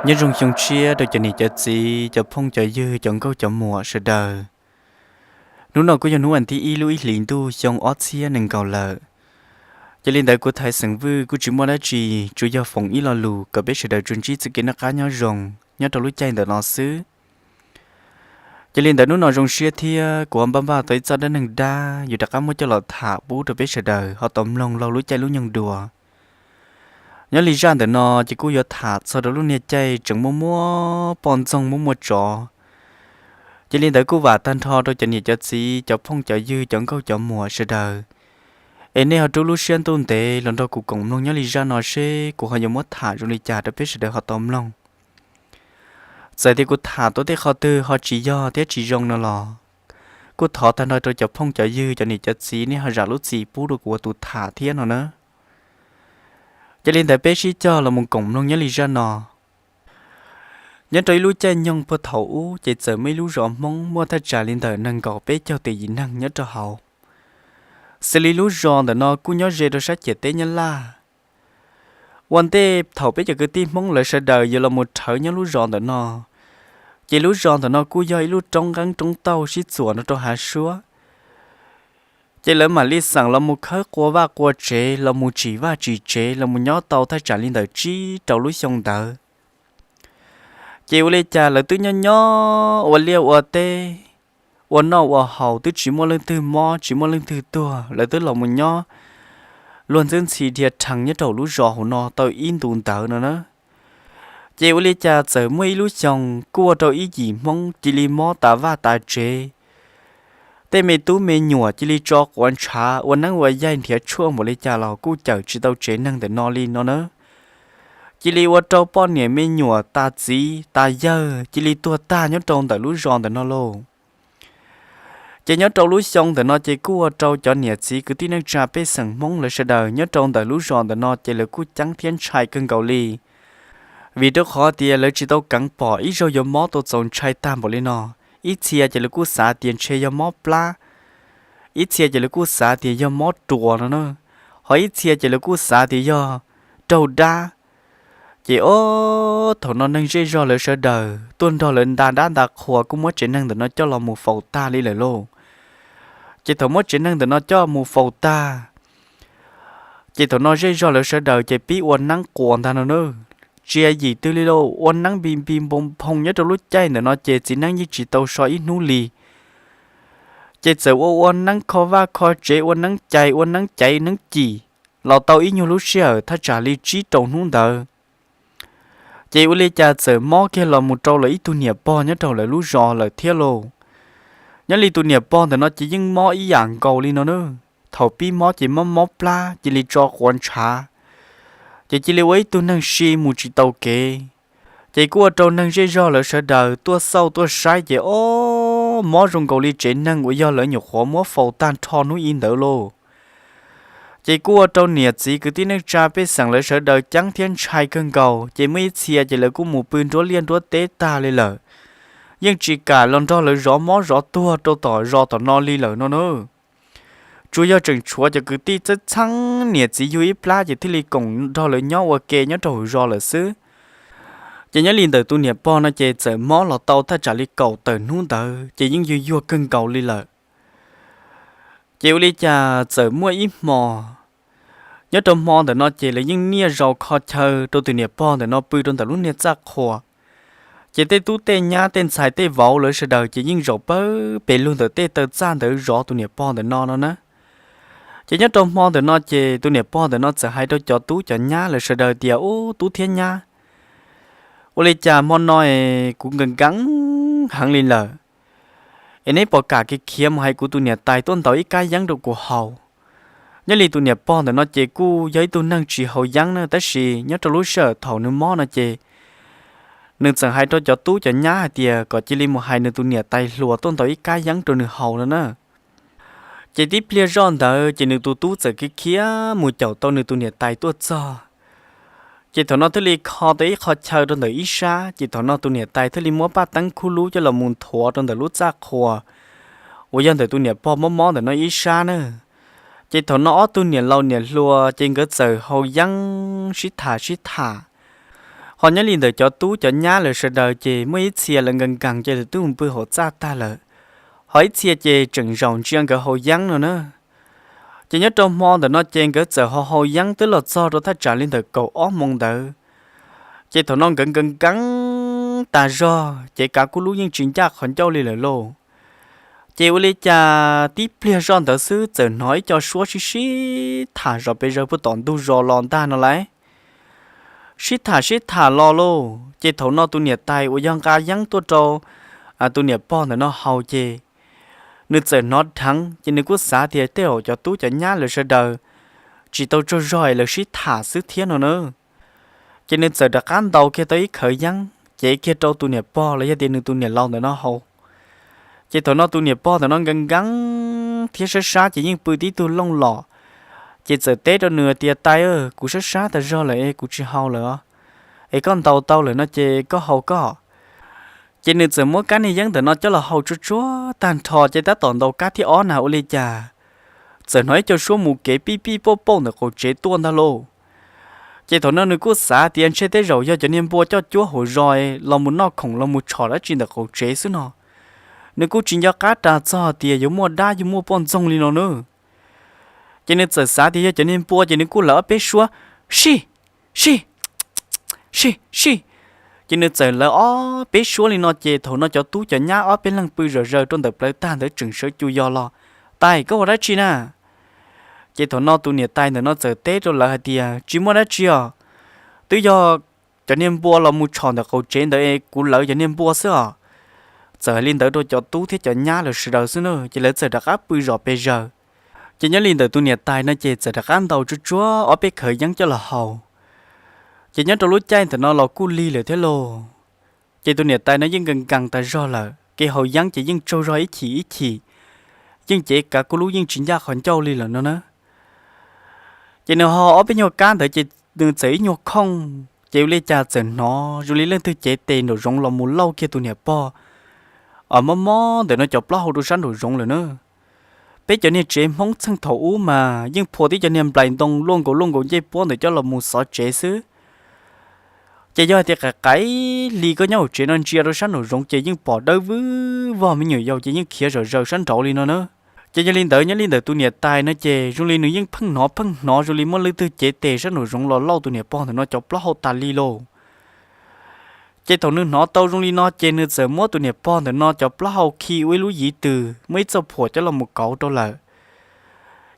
Nyob zoo xyoo tshiab rau cov niam cov txiv, cov phooj cov ywg, cov nkauj cov muam sawv daws. Hnub no kuj yog hnub vas thib ib lub ib hlis ntuj xyoo ob txhiab nees nkaum lawm. Cia li ntawd kuv Thaiv xeem Vwj kuj tsis muaj dab tsi, tsuas yog foom ib lo lus kom peb sawv daws tsuas ntsib txoj kev noj qab nyob zoo nyob rau lub caij ntawm no xwb. Cia li ntawd hnub no zoo siab thiab kuv ho npaj npaj tau ib txoj dab neeg dab yuav rov qab muab coj los tham pub rau peb sawv daws ho tau mloog laug lub caij lub nyoog dua. Nyob li zaj ntawm no ces kuj yuav tham txog rau lub niag caij tseem muaj muaj poj ntxoog muaj muaj tsov. Cia li ntawd kuj vam tag nrho rau cov niam cov txiv, cov phooj cov ywg, cov nkauj cov muam sawv daws, es nej ho rub lub siab ntuj ntev los nrog kuv koom mloog nyob li zaj no seb kuv ho yuav muab tham zoo li cas rau peb sawv daws ho tau mloog. Txawm tias kuv tham tau tej qhov twg ho tsis yog thiab tsis zoo no los, kuj thov tag nrho rau cov phooj cov ywg, cov niam cov txiv nej ho zam lub txim pub rau kuv ua tus tham thiab no na. Cia li ntawd peb sib cog los mus koom mloog nyob li zaj no. Nyob rau ib lub caij nyoog puag thaum ub ces txawm muaj ib lub zos Hmoob muaj thaj tsam li ntawm nees nkaum peb caug tis yim neeg nyob rau hauv. Xws li lub zos ntawm no kuj nyob ze rau sab ciam teb Nyab Laj. Ua ntej thaum peb cov kwv tij Hmoob lawv sawv daws yuav los mus rhawv nyob lub zos ntawm no, ces lub zos ntawm no kuj yog ib lub roob nqeeb roob tauj sib txuas no rau hav suab. Ces lawv mam li xeem los mus khawb qua vaj qua tsev, los mus tsim vaj tsim tsev, los mus nyob tau thaj tsam li ntawm tsib rau lub xyoo ntawd. Ces ua li cas lawv twb nyob nyob ua liaj ua teb, ua noj ua haus twb tsis muaj leej twg mob tsis muaj leej twg tuag, lawv twb los mus nyob luag ntxwb ntxhi dhia rhees nyob rau lub zos hauv no tau ib ntus ntawd no na. Ces ua li cas txawm muaj ib lub xyoo kuj ua rau ib yim Hmoob cia li mob tas vaj tas tsev. Tej me tub me nyuam cia li tso quav ntshav, ua neeb ua yaig nrhiav tshuaj npaum li cas los kuj cawm tsis tau tsev neeg ntawm no li no na. Cia li ua rau poj niam me nyuam tas txiv tas yawg cia li tuag tag nyob rau ntawm lub zos ntawm no lauj. Ces nyob rau lub xyoo ntawm no ces kuj ua rau cov niam txiv kwv tij neej tsa pej xeem Hmoob lawv sawv daws nyob rau ntawm lub zos ntawm no ces lawv kuj ceeb thiab ntshai kawg nkaus li. Vim rau qhov tias lawv tsis tau keev pom ib zaug yuav mob tau txaus ntshai tag npaum li no. Ib txhia ces lawv kuj xav tias ntshe yog mob plab, ib txhia ces lawv kuj xav tias yog mob ruas no na, ho ib txhia ces lawv kuj xav tias yog raug dab. Ces ob thaum no neeg zej zog lawv sawv daws tuaj nrog lawv nta dab nta qhua kuj muab tsev neeg ntawm no coj los mus faus tag li lawm lauj. Ces thaum muab tsev neeg ntawm no coj mus faus tag, ces thaum no zej zog lawv sawv daws ces pib ua neeb quas ntag no na. Tsis yim twg li lauj, ua neeb npi npi npoo nphoo nyob rau lub caij ntawm no ces txiv neeb yeej tsis tau so ib hnub li. Ces txawm ua ua neeb kho vaj kho tsev, ua neeb cais ua neeb caiv neeb cim los tau ib nyuag lub sij hawm thaj tsam li tsib rau hnub ntawd. Ces ua li cas txawm mob kiag los mus rau lawv ib tug niam pog nyob rau lawv lub zos lawm thiab lauj. Nyob li tus niam pog ntawm no ces yeej mob ib yam nkaus li no na. Thaum pib mob ces mob mob plab cia li tso quav ntshav, ces cia li ua ib tug neeg si mus tsis tau kev. Ces kuj ua rau neeg zej zog lawv sawv daws tuaj xauj tuaj saib ces ob mob zoo nkaus li tsev neeg uas yog lawv nyuam qhuav muab faus tag nrho hnub ib ntawd lauj. Ces kuj ua rau niam txiv kwv tij neej tsa pej xeem lawv sawv daws ceeb thiab ntshai kawg nkaus, ces muaj ib txhia ces lawv kuj mus pw nruab liaj nruab teb tag li lawm, yeej tsis kam los nrog lawv zov mob zov tuag rau tom zos tom no li lawm no na. Tsuas yog tseem tshuav cov kwv tij txheeb txheeb niam txiv yug ib plab ces thiaj li koom nrog lawv nyob ua ke nyob rau hauv zos lawm xwb. Ces nyob li ntawm tus niam pog no ces txawm mob los tau thaj tsam li kaum tawm hnub ntawd ces yeej yuag yuag kawg nkaus li lawm. Ces ua li cas txawm muaj ib hmo, nyob rau hmo ntawm no ces lawv yeej niaj zaus kho chaw rau tus niam pog ntawm no pw rau ntawm lub niag txaj qhua. Ces tej tub tej nyab tej ntxhais tej vauv lawv sawv daws ces yeej zaum pawg pes lug ntawm tej taw txaj ntawd zov tus niam pog ntawm no no na. Ces nyob rau hmo ntawm no ces tus niam pog ntawm no txawm hais rau cov tub cov nyab lawv sawv daws tias, Ub, tub thiab nyab, ua li cas hmo no es kuv nkees nkees heev li lawm, es neb puas kam khiav khiav mus hais kuv tus niam tais tuaj ntaus ib kab yeeb rau kuv haus? Nyob li tus niam pog ntawm no ces kuj yog ib tug neeg tsis haus yeeb na, tab sis nyob rau lub sij hawm thaum nws mob no ces nws txawm hais rau cov tub cov nyab hais tias kom cia li mus hais nws tus niam tais hluas tuaj ntaus ib kab yeeb rau nws haus no na. Ces tib pliag zoj ntawd ces nws tus tub txawm khiav khiav mus caum tau nws tus niam tais tuaj txog. Ces thaum no thiaj li kho tau ib qho chaw rau ntawm ib sab, ces thaum no tus niam tais thiaj li muab paj teeb khuj lub coj los mus nthuav rau ntawm lub txaj qhua uas yog ntawm tus niam pog mob mob ntawm no ib sab na. Ces thaum no ob tug niam laus niam hluas ces nkawd txawm haus yeeb sib tham sib tham. Ho nyob li ntawm cov tub cov nyab lawv sawv daws ces muaj ib txhia lawv nkees nkees ces lawv twb mus pw hauv txaj tag lawm, ho ib txhia ces tseem zaum ntsia nkawd haus yeeb no na. Ces nyob rau hmo ntawm no ces nkawd txawm haus haus yeeb twb los txog rau thaj tsam li ntawm kaum ob moos ntawd. Ces thaum no nkawd nkees nkees tas zog ces kav kuj lub yeej tsis ncaj qhov ncauj li lawm lauj. Ces ua li cas tib pliag zoj ntawd xwb txawm hnov ib co suab sib sib tham zom pes zaws puag tom ntug zos los ntag no lauj. Sib tham sib tham los lauj, ces thaum no tus niam tais uas yog nqa yeeb tuaj rau tus niam pog ntawm no haus ces nws txawm hnov dheev ces nws kuj xav tias tej zaum cov tub cov nyab lawv sawv daws tsis tau tsaug zog es lawv sib tham xwb thiab no na. Ces nws txawm rov qab ntaus kiag tau ib khawv yeeb cev kiag rau tus niam pog los yog tias nws tus niam laus ntawm no haus. Ces thaum no tus niam pog ntawm no nkees nkees thiab sab sab ces yeej pw tib tug looj los. Ces txawm teb rau nws tias, Tais, kuv sab sab tas zog lawm es kuv tsis haus lawm os, es koj ntaus tau lawm no ces koj haus koj. Ces nws txawm muab kab niag yeeb ntawm no coj los haus tsuag tsuag tag nrho ces tab tom ntaus kab thib ob na ua li cas txawm hnov ib co suab mus kev pij pij pauj pauj ntawm qaum tsev tuaj ntag lauj. Ces thaum no nws kuj xav tias ntshe tej zaum yog cov niag npua coj cuab hauv zos los mus noj khoom los mus tshom dab tsi ntawm qaum tsev xwb no. Nws kuj tsis nco qab ras txog tias yuav muaj dab yuav muaj poj ntxoog li no na. Ces nws txawm xav tias yog cov niag npua ces nws kuj lawv ob peb suab, Sij! Sij! Sij! Sij! Ces nws txawm lawv ob peb suab li no ces thaum no cov tub cov nyab ob peb leeg pw zom zaws rau ntawm plawv tag ntawd tseem sawv cus yos los, Tais, koj ua dab tsi na? Ces thaum no tus niam tais ntawm no txawm teb rau lawv hais tias, Tsis muaj dab tsi os, twb yog cov niag npua los mus tshom ntawm qaum tsev ntawd es kuv lawv cov niag npua xwb os. Txawm hais li ntawd rau cov tub thiab cov nyab lawv sawv daws xwb na ces lawv txawm rov qab pw zom pes zaws. Ces nyob li ntawm tus niam tais no ces txawm rov qab ntaus tsuag tsuag ob peb khawv yeeb coj los haus. Ces nyob rau lub caij ntawm no los kuj lig lawm thiab lauj. Ces tus niam tais no yeej nkees nkees tas zog lawm, kev haus yeeb ces yeej tsaug zog ib chim ib chim, yeej cev kav kuj lub yeej tsis ncaj qhov ncauj li lawm no na. Ces nws ho ob peb nyuag kab ntawd ces nws txawm ib nyuag khooj, ces ua li cas txawm hnov zoo li leej twg cev tes nraum zoov los mus lauj kiag tus niam pog mob mob ntawm no cov plaub hau rau sab nraum zoov lawm na. Peb cov niag tsev Hmoob txheej thaum ub mas yeej phua tib cov niag nplais ntoo luaj nkaus luaj nkaus ncej puab ntawd coj los mus xov tsev xwb. Ces yog hais tias qaim qaim hli koj nyob hauv tsev no ntsia rau sab nraum zoov ces yeej pom dawb vwb vog, me nyuam yaus ces yeej khiav zom zaws sab nraud li no na. Ces yog li ntawd nyob li ntawm tus niam tais no ces zoo li nws yeej pheej hnov pheej hnov zoo li muaj leej twg cev tes sab nraum zoov los lauj tus niam pog ntawm no cov plaub hau tas li lauj. Ces thaum nws hnov tau zoo li no ces nws txawm muab tus niam pog ntawm no cov plaub hau khi ua ib lub yiv twg muaj ib txoj phuam coj los mus kauv rau lawm.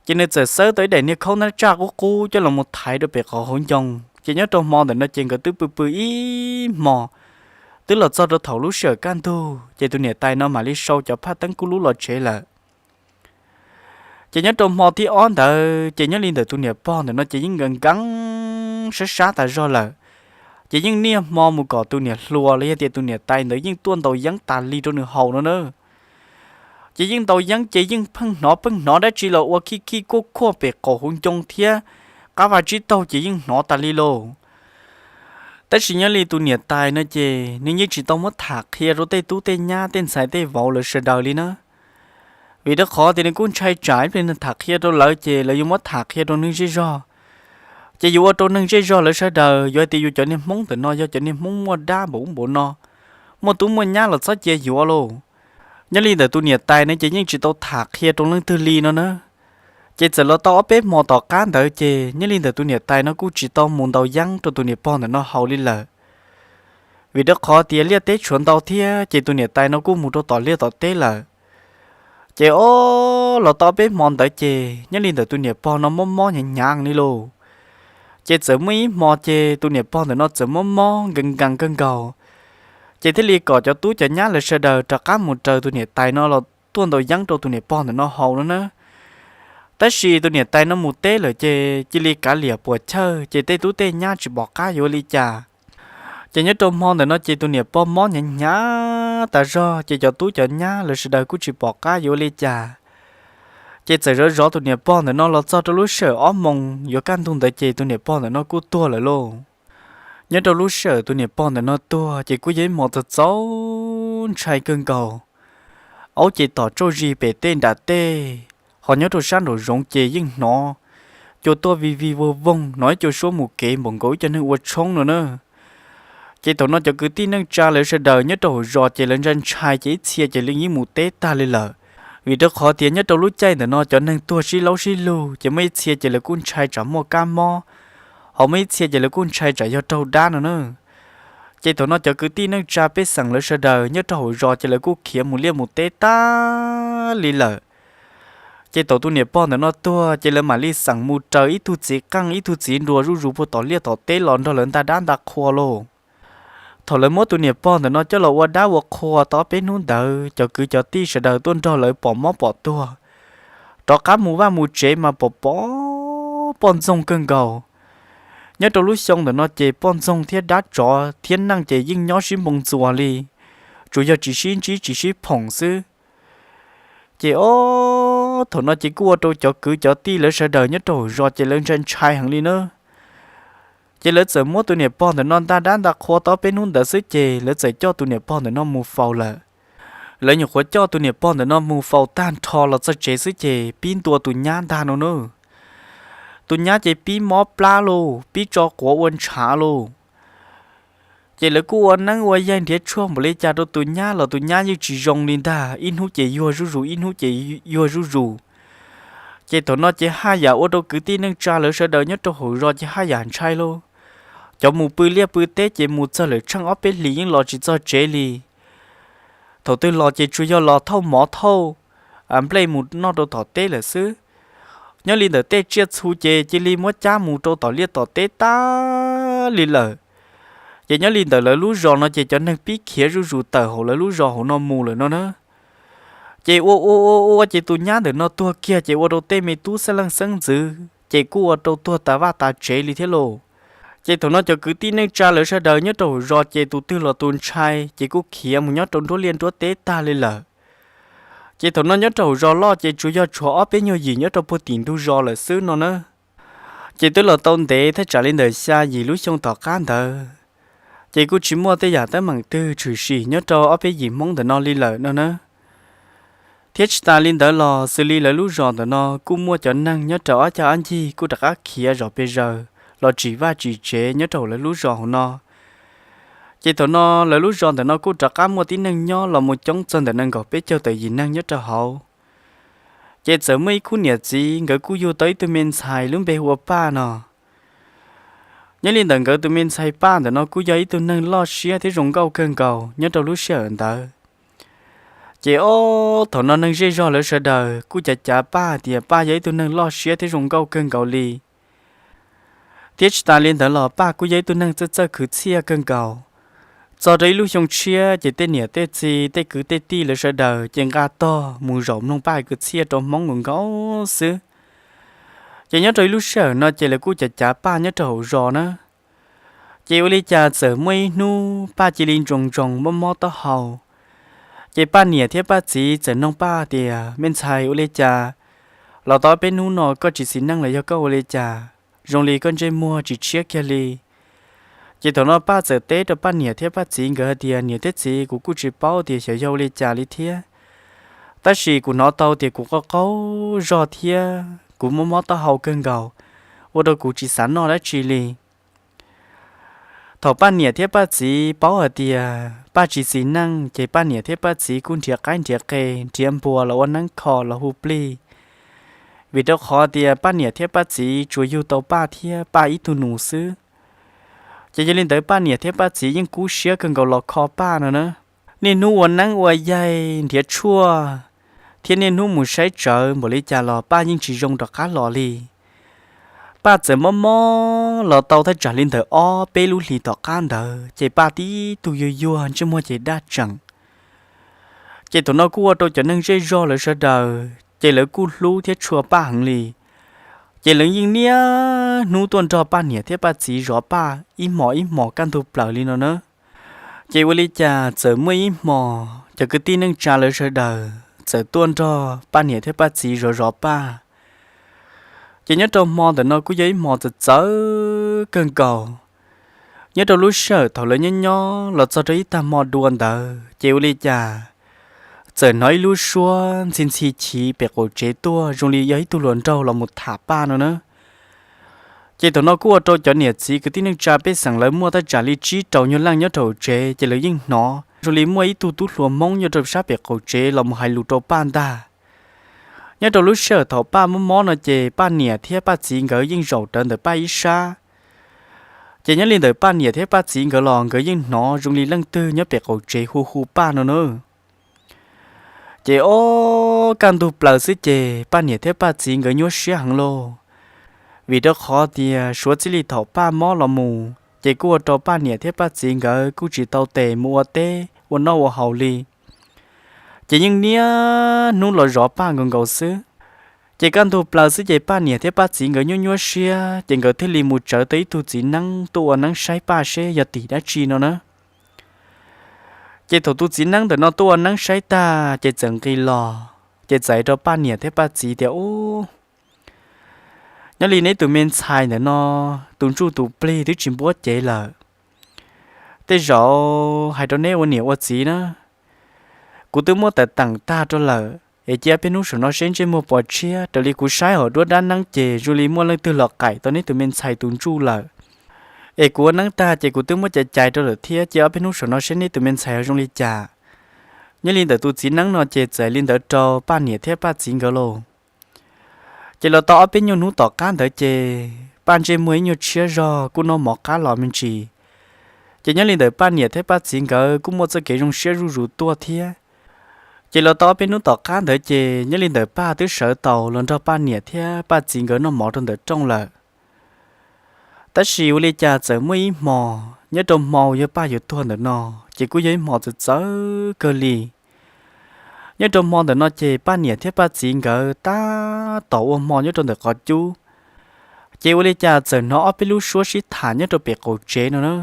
Ces nws txawm xawb tau ib daim niag khaub nab tsaj qub qub coj los mus thaiv rau pem qhov hauv ncoo. Ces nyob rau hmo ntawm no ces nkawd twb pw pw ib hmo, twb los txog rau thaum lub sij hawm kaj ntug ces tus niam tais no mam li sau cov phaj teeb kub lub los tsev lawm. Ces nyob rau hmo thib ob ntawd ces nyob li ntawm tus niam pog ntawm no ces yeej nkees nkees sab sab tas zog lawm. Ces yeej niaj hmo mus kom tus niam hluas los yog tias tus niam tais ntawd yeej tuaj ntaus yeeb tas li rau nws haus no na. Ces yeej ntaus yeeb ces yeej pheej hnov pheej hnov dab tsi los ua khij khij kuaj khuaj pem qaum hauv ncoo thiab qab vaj tsib taug ces yeej hnov tas li lauj. Tab sis nyob li tus niam tais no ces nws yeej tsis tau muab tham qhia rau tej tub tej nyab tej ntxhais tej vauv lawv sawv daws li na. Vim rau qhov tias nws kuj ntshai tsam ib pliag nws tham qhia rau lawv ces lawv yuav muab tham qhia rau neeg zej zog. Ces yuav ua rau neeg zej zog lawv sawv daws yuav hais tias yus cov niag Hmoob ntawm no yog cov niag Hmoob muaj dab npaum ub npaum no, muaj tub muaj nyab los txhob cia yuav lauj. Nyob li ntawm tus niam tais no ces yeej tsis tau tham qhia rau leej twg li no na. Ces txawm los tau ob peb hmo tom qab ntawd ces nyob li ntawm tus niam tais no kuj tsis tau mus ntaus yeeb rau tus niam pog ntawm no haus li lawm. Vim rau qhov tias liaj teb tshuav ntau thiab ces tus niam tais no kuj mus rau tom liaj tom teb lawm. Ces o, los tau ob peb hmo ntawd ces nyob li ntawm tus niam pog no mob mob hnyav hnyav li lauj. Ces txawm muaj ib hmo ces tus niam pog ntawm no txawm mob mob nkees nkees kawg nkaus. Ces thiaj li kom cov tub cov nyab lawv sawv daws rov qab mus raws tus niam tais no los tuaj ntaus yeeb rau tus niam pog ntawm no haus no na. Tab sis tus niam tais no mus teb lawm ces cia li kav liam puas chawj ces tej tub tej nyab tsis pom qab yuav li cas. Ces nyob rau hmo ntawm no ces tus niam pog mob hnyav hnyav tas zog ces cov tub cov nyab lawv sawv daws kuj tsis pom qab yuav li cas. Ces txawm zov zov tus niam pog ntawm no los txog rau lub sij hawm ob moos yuav kaj ntug ntawd ces tus niam pog ntawm no kuj tuag lawm lauj. Nyob rau lub sij hawm tus niam pog ntawm no tuag ces kuj yog ib hmo txaus txaus ntshai kawg nkaus. Aub ces tom tsauj zis pem tej nram tej, ho nyob rau sab nraum zoov ces yeej hnov cua tuaj vij vij voog voog, hnov ib co suab mus kev npaum nkaus ib co neeg ua tshoob no na. Ces thaum no cov kwv tij neej tsa lawv sawv daws nyob rau hauv zos ces lawv ntshai ntshai ces ib txhia ces lawv yeej mus teb tag li lawm. Vim rau qhov tias nyob rau lub caij ntawm no cov neeg tuag sib laub sib lug ces muaj ib txhia ces lawv kuj ntshai tsam muaj kab mob, ho muaj ib txhia ces lawv kuj ntshai tsam yog raug dab no na. Ces thaum no cov kwv tij neej tsa pej xeem lawv sawv daws nyob rau hauv zos ces lawv kuj khiav mus liaj mus teb tag li lawm. Ces thaum tus niam pog ntawm no tuag ces lawv mam li xeem mus raws ib tug txiv qeej ib tug txiv nruas zuj zus puag tom liaj tom teb los nrog lawv nta dab nta qhua lauj. Thaum lawv muab tus niam pog ntawm no coj los ua dab ua qhua tau peb hnub ntawd cov kwv cov tij sawv daws tuaj nrog lawv pom mob pom tuag, rov qab mus vaj mus tsev mas pom pom poj ntxoog kawg nkaus. Nyob rau lub xyoo ntawm no ces poj ntxoog thiab dab tsov thiab neeg ces yeej nyob sib npoo ntxuas li, tsuas yog tsis sib ntsib tsis sib phoom xwb. Ces ob thaum no ces kuj ua rau cov kwv cov tij lawv sawv daws nyob rau hauv zos ces lawv ntshai ntshai heev li na. Ces lawv txawm muab tus niam pog ntawm no nta dab nta qhua tau peb hnub ntawd xwb ces lawv txawm coj tus niam pog ntawm no mus faus lawm. Lawv nyuam qhuav coj tus niam pog ntawm no mus faus tag nrho los txog tsev xwb ces pib ntua tus nyab ntag no na. Tus nyab ces pib mob plab lauj, pib tso quav ua ntshav lauj. Ces lawv kuj ua neeb ua yaig nrhiav tshuaj npaum li cas rau tus nyab los tus nyab yeej tsis zoo li ntag, ib hnub ces yuag zuj zus ib hnub ces yuag zuj zus. Ces thaum no ces haj yam ua rau kwv tij neej tsa lawv sawv daws nyob rau hauv zos ces haj yam ntshai lauj. Cov mus pw liaj pw teb ces mus txog lawm tsheej ob peb hlis yeej los tsis txog tsev li. Thaum twg los ces tsuas yog los thauj mov thauj nplej mus noj rau tom teb lawm xwb. Nyob li ntawm tej tsiaj txhu ces cia li muab cab mus rau tom liaj tom teb tag li lawm. Ces nyob li ntawm lawv lub zos no ces cov neeg pib khiav zuj zus tawm hauv lawv lub zos hauv no mus lawm no na. Ces ua ua ua ua ces tus nyab ntawm no tuag kiag ces ua rau tej me tub xeeb leej xeeb ntxwv ces kuj ua rau tuag tas vaj tas tsev li thiab lauj. Ces thaum no cov kwv tij neej tsa lawv sawv daws nyob rau hauv zos ces tus twg los tus ntshai ces kuj khiav mus nyob rau nruab liaj nruab teb tag li lawm. Ces thaum no nyob rau hauv zos loj ces tsuas yog tshuav ob peb nyuag yim nyob rau puag tim ntug zos lawm xwb no na. Ces twb los tau ntev thaj tsam li ntawm xya yim lub xyoo tom qab ntawd, ces kuj tsis muaj tej yam teeb meem twg tshwm sim nyob rau ob peb yim Hmoob ntawm no li lawm no na. Thiab tsis tas li ntawd los xws li lawv lub zos ntawm no kuj muaj cov neeg nyob rau ob cag ob ncig kuj rov qab khiav zom pes zaws los tsim vaj tsim tsev nyob rau lawv lub zos hauv no. Ces thaum no lawv lub zos ntawm no kuj rov qab muaj tib neeg nyob los mus coob txog ntawm nees nkaum peb caug tawm yim neeg nyob rau hauv. Ces txawm muaj ib khub niam txiv nkawd kuj yug tau ib tug me ntxhais lub npe hu ua Paj no. Nyob li ntawm nkawd tus me ntxhais Paj ntawm no kuj yog ib tug neeg loj siab thiab zoo nkauj kawg nkaus nyob rau lub sij hawm ntawd. Ces ob thaum no neeg zej zog lawv sawv daws kuj cav cav Paj tias Paj yog ib tug neeg loj siab thiab zoo nkauj kawg nkaus li. Thiab tsis tas li ntawd los Paj kuj yog ib tug neeg txawj txawj khwv txhiaj kawg nkaus. Txog rau ib lub xyoo tshiab ces tej niam tej txiv tej kwv tej tij lawv sawv daws ces nqa tog mus zaum mloog Paj hais kwv txhiaj rau Hmoob nkaus nkaus xwb. Ces nyob rau ib lub sij hawm no ces lawv kuj cav cav Paj nyob rau hauv zos na. Ces ua li cas txawm muaj ib hnub Paj cia li ntsoos ntsoos mob mob taub hau. Ces Paj niam thiab Paj txiv txawm nug Paj tias, Me ntxhais, ua li cas los tau peb hnub no koj tsis xis neej los yog koj ua li cas? Zoo li koj ntsej muag tsis tshiab kiag li. Ces thaum no Paj txawm teb rau Paj niam thiab Paj txiv nkawd hais tias, Niam thiab txiv, kuv kuj tsis paub tias xyov yog ua li cas li thiab, tab sis kuv hnov tau tias kuv qaug qaug zog thiab kuv mob mob taub hau kawg nkaus, ua rau kuv tsis xav noj dab tsi li. Thaum Paj niam thiab Paj txiv paub hais tias Paj tsis xis neej ces Paj niam thiab Paj txiv kuj nrhiav qaib nrhiav qe nrhiav npua los ua neeb kho los hu plig, vim rau qhov tias Paj niam thiab Paj txiv tsuas yug tau Paj thiab Paj ib tug nus xwb. Ces yog li ntawd Paj niam thiab Paj txiv yeej kub siab kawg nkaus los kho Paj no na. Niaj hnub ua neeb ua yaig nrhiav tshuaj thiab niaj hnub mus saib tsawv npaum li cas los Paj yeej tsis zoo rov qab los li. Paj txawm mob mob los tau thaj tsam li ntawm ob peb lub hlis tom qab ntawd ces Paj tib tug yuag yuag ntsej muag ces daj tseem. Ces thaum no kuj ua rau cov neeg zej zog lawv sawv daws ces lawv kuj hlub thiab tshua Paj heev li. Ces lawv yeej niaj hnub tuaj nrog Paj niam thiab Paj txiv zov Paj ib hmos ib hmos kaj ntug plaws li no na. Ces ua li cas txawm muaj ib hmos cov kwv tij neej tsa lawv sawv daws txawm tuaj nrog Paj niam thiab Paj txiv zov zov Paj. Ces nyob rau hmo ntawm no kuj yog ib hmo txawv txawv kawg nkaus. Nyob rau lub sij hawm thaum lawv nyob nyob los txog rau ib tag hmo dua ntawd ces ua li cas txawm hnov ib lub suab ntxhi ntxhi chiv pem qaum tsev tuaj zoo li yog ib tug hluas nraug los mus tham Paj no na. Ces thaum no kuj ua rau cov niam txiv kwv tij neej tsa pej xeem lawv muaj thaj tsam li tsib rau nyuag leej nyob rau hauv tsev, ces lawv yeej hnov zoo li muaj ib tug tub hluas Hmoob nyob rau sab pem qaum tsev los mus hais lus rau Paj ntag. Nyob rau lub sij hawm thaum Paj mob mob no ces Paj niam thiab Paj txiv nkawd yeej zaum rawv ntawm Paj ib sab. Ces nyob li ntawm Paj niam thiab Paj txiv nkawd los nkawd yeej hnov zoo li leej twg nyob pem qaum tsev hu hu Paj no na. Ces ob kaj ntug plaws xwb ces Paj niam thiab Paj txiv nkawd nyuaj siab heev lauj, vim rau qhov tias suav txij li thaum Paj mob los mus ces kuj ua rau Paj niam thiab Paj txiv nkawd kuj tsis tau tes mus ua teb ua noj ua haus li. Ces yeej niaj hnub los zov Paj nkaus nkaus xwb. Ces kaj ntug plaws xwb ces Paj niam thiab Paj txiv nkawd nyuaj nyuaj siab ces nkawd thiaj li mus tsawv tau ib tug txiv neeb tuaj ua neeb saib Paj seb yog tim dab tsi no na. Ces thaum tus txiv neeb ntawm no tuaj ua neeb saib tag ces txawm nqis los, ces txawm hais rau Paj niam thiab Paj txiv tias, Ub, nyob li neb tus me ntxhais ntawm no tus ntsuj tus plig twb tsis npuab cev lawm. Tej zaum hais rau neb ua niam ua txiv na, kuv twb muab tawm teem tag rau lawm, es cia ob peb hnub saum no seb ntsej muag pom tshiab. Raws li kuv saib hauv duab dab neeb ces zoo li muaj leej twg los qaim tau neb tus me ntxhais tus ntsuj lawm. Es kuv ua neeb tag ces kuv twb muab cais cais rau lawm thiab, cia ob peb hnub saum no seb neb tus me ntxhais ho zoo li cas. Nyob li ntawm tus txiv neeb no ces txawm li ntawd rau Paj niam thiab Paj txiv nkawd lauj. Ces los tau ob peb nyuag hnub tom qab ntawd ces Paj ntsej muag ib nyuag tshiab zog kuj noj mov qab los me ntsis. Ces nyob li ntawm Paj niam thiab Paj txiv nkawd kuj muaj txoj kev zoo siab zuj zus tuaj thiab. Ces los tau ob peb hnub tom qab ntawd ces nyob li ntawm Paj twb sawv tau los nrog Paj niam thiab Paj txiv nkawd noj mov rau ntawm rooj lawm. Tab sis ua li cas txawm muaj ib hmo, nyob rau hmo uas yog Paj yuav tuag ntawm no, ces kuj yog ib hmo txawv txawv kawg li. Nyob rau hmo ntawm no ces Paj niam thiab Paj txiv nkawd tab tom ua hmo nyob rau ntawm qhov cub, ces ua li cas txawm hnov ob peb lub suab sib tham nyob rau pem qaum tsev no na.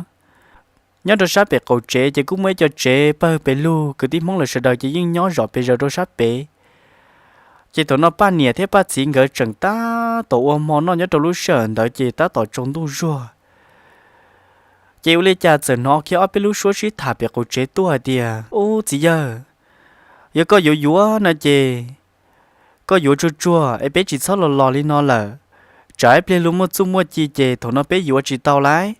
Nyob rau sab pem qaum tsev ces kuj muaj ib co tsev pawg pes lug, kwv tij Hmoob lawv sawv daws ces yeej nyob zom pes zaws rau sab pem. Ces thaum no Paj niam thiab Paj txiv nkawd tseem tab tom ua hmo noj nyob rau lub sij hawm ntawd ces tab tom tsaus ntuj zuag. Ces ua li cas txawm hnov kiag ob peb lub suab sib tham pem qaum tsev tuaj hais tias, Ub txiv yawg, yog koj yuav yuav no ces koj yuav tsuag tsuag es peb tsis txhob los los li no lawm, tsam ib pliag luag muaj txuj muaj ci ces thaum no peb yuav tsis tau lawm.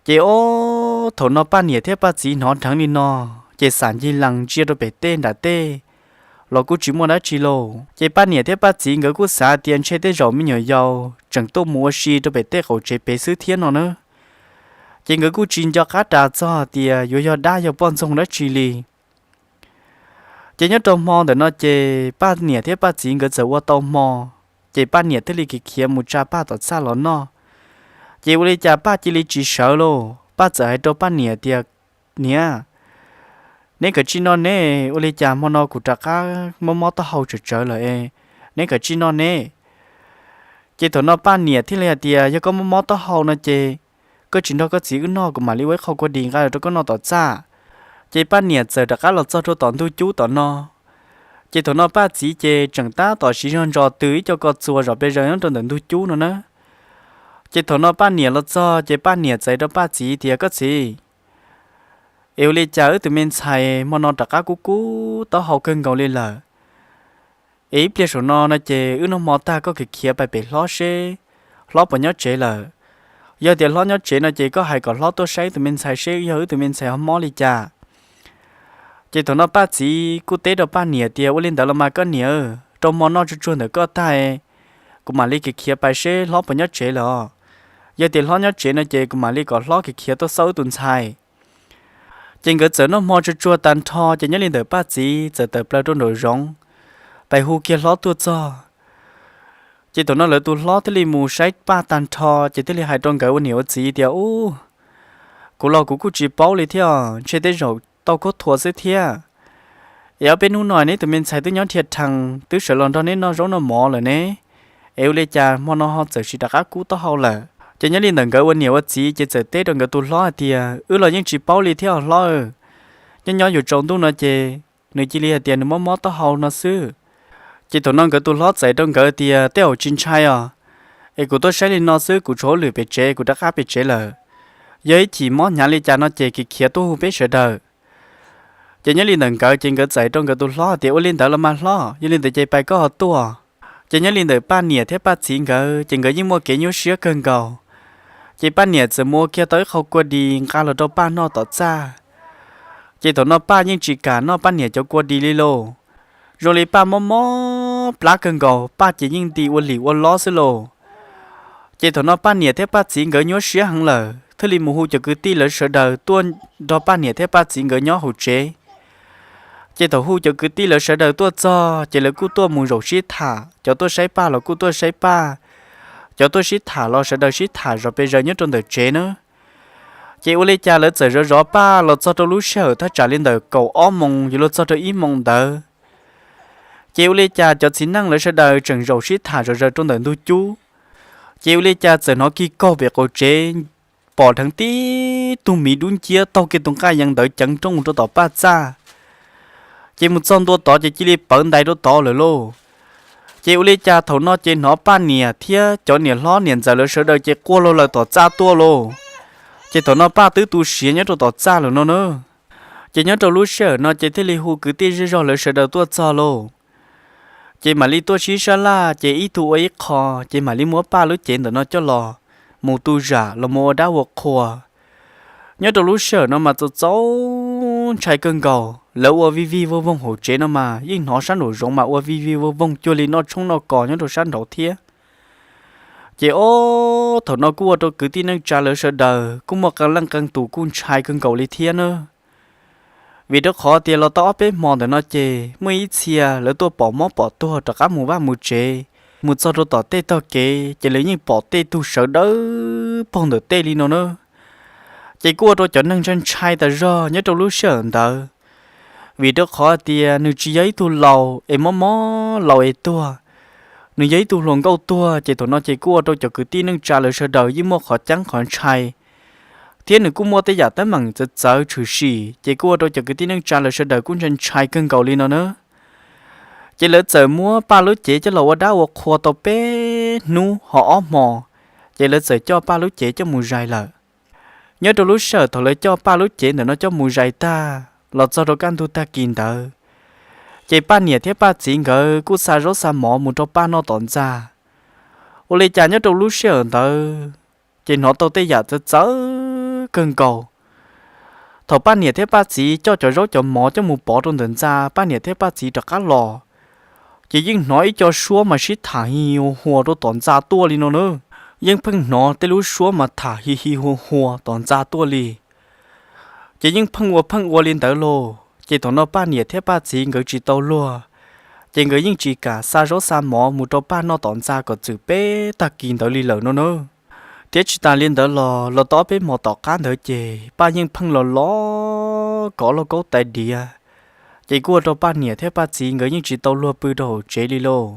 Ces ob thaum no Paj niam thiab Paj txiv hnov dheev li no, ces xam ncig lees ntsia rau pem tej nram tej los kuj tsis muaj dab tsi lauj. Ces Paj niam thiab Paj txiv nkawd kuj xav tias ntshe tej zaum me nyuam yaus tseem tuaj mus ua si rau pem tej qaum tsev pem xwb thiab no na. Ces nkawd kuj tsis nco qab ras txog tias yuav yog dab yog poj ntxoog dab tsi li. Ces nyob rau hmo ntawm no ces Paj niam thiab Paj txiv nkawd txawm ua tau hmo, ces Paj niam thiaj li khiav khiav mus tsa Paj tom txaj los noj. Ces ua li cas Paj cia li tsis sawv lauj, Paj txawm hais rau Paj niam tias, Niam, neb kav tsij noj ne, ua li cas hmo no kuv rov qab mob mob taub hau tsawv tsawv lawm es, neb kav tsij noj ne. Ces thaum no Paj niam thiaj li hais tias, Yog koj mob mob taub hau no ces koj tsis nrog koj txiv wb noj, kuv mam li ua ib qho kua dis nqa los rau koj noj tom txaj. Ces Paj niam txawm rov qab los txog rau tom ntug cub tom no. Ces thaum no Paj txiv ces tseem tab tom siv zog ntso tws ib co ko txuas zom pes zaws nyob rau ntawm ntug cub no na. Ces thaum no Paj niam los txog ces Paj niam txais rau Paj txiv tias, Koj txiv, es ua li cas wb tus me ntxhais hmo no rov qab kub kub taub hau kawg nkaus li lawm? Es ib pliag saum no no ces wb noj hmo tag koj khiav khiav pais pem hlob seb hlob puas nyob tsev lawm. Yog tias hlob nyob tsev no ces koj hais kom hlob tuaj saib wb tus me ntxhais seb yog wb tus me ntxhais ho mob li cas. Ces thaum no Paj txiv kuj teb rau Paj niam tias, Ua li ntawd los mas koj niam, rau hmo noj tsuag tsuag ntawm koj tag, kuv mam li khiav khiav pais seb hlob puas nyob tsev lawm os. Yog tias hlob nyob tsev no ces kuv mam li kom hlob khiav khiav tuaj xauj wb tus ntxhais. Ces nkawd txawm noj hmo tsuag tsuag tag nrho ces nyob li ntawm Paj txiv txawm tawm plaws rau nraum zoov, pais hu kiag hlob tuaj txog. Ces thaum no lawv tus hlob thiaj li mus saib Paj tag nrho ces thiaj li hais rau nkawd ua niam ua txiv tias, Ub, kuv los kuv kuj tsis paub li thiab, ntshe tej zaum tau khaub thuas xwb thiab. Es ob peb hnub no neb tus me ntxhais twb nyob dhia rhees twb sawv los nrog neb noj zaub noj mov lawm ne, es ua li cas hmo no ho txawm sim rov qab kub taub hau lawm? Ces nyob li ntawm nkawd ua niam ua txiv ces txawm teb rau nkawd tus hlob hais tias, Wb los yeej tsis paub li thiab os hlob. Nyob nyob yuav tsaus ntuj no ces nws cia li hais tias nws mob mob taub hau no xwb. Ces thaum no nkawd tus hlob txais rau nkawd tias, Tej zaum tsis ntshai os, es kuv tuaj saib li no xwb kuv tshuav hauj lwm pem tsev kuv rov qab pem tsev lawm. Yog ib chim mob hnyav li cas no ces khiav khiav tuaj hu peb sawv daws. Ces nyob li ntawm nkawd ces nkawd txais rau nkawd tus hlob tias, Ua li ntawd los mas hlob, yog li ntawd ces pais koj ho tuaj. Ces nyob li ntawm Paj niam thiab Paj txiv nkawd ces nkawd yeej muaj kev nyuaj siab kawg nkaus. Ces Paj niam txawm mus ua kiag tau ib qho kua dis nqa los rau Paj noj tom txaj. Ces thaum no Paj yeej tsis kam noj Paj niam cov kua dis li lauj. Zoo li Paj mob mob plab kawg nkaus, Paj ces yeej nti ua lim ua lob xwb lauj. Ces thaum no Paj niam thiab Paj txiv nkawd nyuaj siab heev lawm thiaj li mus hu cov kwv tij lawv sawv daws tuaj nrog Paj niam thiab Paj txiv nkawd nyob hauv tsev. Ces thaum hu cov kwv tij lawv sawv daws tuaj txog ces lawv kuj tuaj mus zaum sib tham, cov tuaj saib Paj los kuj tuaj saib Paj, cov tuaj sib tham los sawv daws sib tham zov pes zaws nyob rau ntawm tsev na. Ces ua li cas lawv txawm zov zov Paj los txog rau lub sij hawm thaj tsam li ntawm kaum ob moos yuav luag txog rau ib moos ntawd. Ces ua li cas cov txiv neej lawv sawv daws tseem zaum sib tham zov zaws rau ntawm ntug cub. Ces ua li cas txawm hnov kig kaug pem qaum tsev, pom dheev tib tug miv dub nciab taug kiag tus nqaj yees ntawd ceev nrooj rau tom Paj txaj. Ces mus txog ntua tod ces cia li pawv ntais rau tod lawm lauj. Ces ua li cas thaum no ces hnov Paj niam thiab cov niam hlob niam ntxawm lawv sawv daws ces quaj laug lawm tom txaj tuaj lauj. Ces thaum no Paj twb tu siav nyob rau tom txaj lawm no na. Ces nyob rau lub sij hawm no ces thiaj li hu kwv tij zej zog lawv sawv daws tuaj txog lauj. Ces mam li tuaj sib sab laj ces ib tug ua ib qho, ces mam li muab Paj lub cev ntawm no coj los mus tu zam los mus ua dab ua qhua. Nyob rau lub sij hawm no mas txaus txaus ntshai kawg nkaus, lawv ua vij vij voog voog hauv tsev no mas yeej hnov sab nraum zoov mas ua vij vij voog voog cuag li noj tshoob noj kos nyob rau sab nraud thiab. Ces ob thaum no kuj ua rau kwv tij neej tsa lawv sawv daws kuj muaj qee leej qee tus kuj ntshai kawg nkaus li thiab na. Vim rau qhov tias los tau ob peb hmo ntawm no ces muaj ib txhia lawv tuaj pom mob pom tuag rov qab mus vaj mus tsev, mus txog rau tom tej tog kev ces lawv yeej pom tej tug sawv dawb paug ntawm tej li no na. Ces kuj ua rau cov neeg ntshai ntshai tas zog nyob rau lub sij hawm ntawd. Vim rau qhov tias nws tsis yog ib tug laus es mob mob laus es tuag, nws yog ib tug hluas nkauj tuag, ces thaum no ces kuj ua rau cov kwv tij neej tsa lawv sawv daws yeej muaj qhov ceeb qhov ntshai, thiab nws kuj muaj tej yam teeb meem txawv txawv tshwm sim, ces kuj ua rau cov kwv tij neej tsa lawv sawv daws kuj ntshai ntshai kawg nkaus li no na. Ces lawv txawm muab Paj lub cev coj los ua dab ua qhua tau peb hnub ho ob hmo, ces lawv txawm coj Paj lub cev coj mus zais lawm. Nyob rau lub sij hawm thaum lawv coj Paj lub cev ntawm no coj mus zais tag los txog rau kaj ntug tag kis ntawd, ces Paj niam thiab Paj txiv nkawd kuj xa zaub xa mov mus rau Paj noj tom ntxa. Ua li cas nyob rau lub sij hawm ntawd ces hnov tau tej yam txawv txawv kawg nkaus. Thaum Paj niam thiab Paj txiv coj cov zaub cov mov coj mus pov rau ntawm ntxa, Paj niam thiab Paj txiv rov qab los, ces yeej hnov ib co suab mas sib tham hi hi hua hua rau tom ntxa tuaj li no na. Yeej pheej hnov tej lub suab mas tham hi hi hua hua tom ntxa tuaj li. Ces yeej pheej ua pheej ua li ntawd lauj, ces thaum no Paj niam thiab Paj txiv nkawd tsis tau luag, ces nkawd yeej tsis kam xa zaub xa mov mus rau Paj noj tom ntxa kom txwm peb tag kis ntawd li lawm no na. Thiab tsis tas li ntawd los, los tau ob peb hmo tom qab ntawd ces Paj yeej pheej los los kov lauj kaub tais diav, ces kuj ua rau Paj niam thiab Paj txiv nkawd yeej tsis tau luag pw rau hauv tsev li lauj.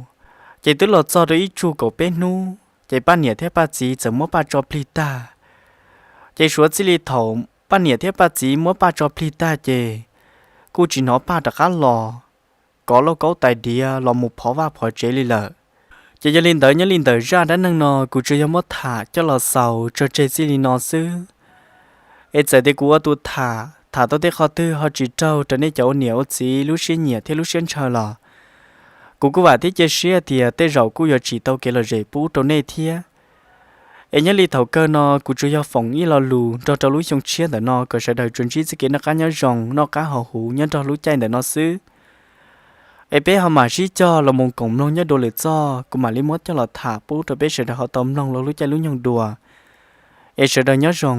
Ces twb los txog rau ib tsug kaum peb hnub, ces Paj niam thiab Paj txiv txawm muab Paj tso plig tag. Ces suav txij li thaum Paj niam thiab Paj txiv muab Paj tso plig tag ces kuj tsis hnov Paj rov qab los kov lauj kaub tais diav los mus phov vaj phov tsev li lawm. Ces yog li ntawd nyob li ntawm zaj dab neeg no kuv tsuas yog muab tham coj los xaus tso tseg txij li no xwb. Es txawm tias kuv ua tus tham tham tau tej qhov twg ho tsis raug rau nej cov ua niam ua txiv lub siab nyiam thiab lub siab ntshaw los, kuv kuj vam thiab cia siab tias tej zaum kuj yuav tsim tau kev lom zem pub rau nej thiab. Es nyob li thaum kawg no kuv tsuas yog foom ib lo lus nrog rau lub xyoo tshiab ntawm no kom sawv daws tsuas ntsib txoj kev noj qab nyob zoo noj qab haus huv nyob nrog lub caij ntawm no xwb. Es peb ho mam sib cog los mus koom mloog nyob dua lwm txoj, kuv mam li muab coj los tham pub rau peb sawv daws ho tau mloog lub caij lub nyoog dua. Es sawv daws nyob zoo.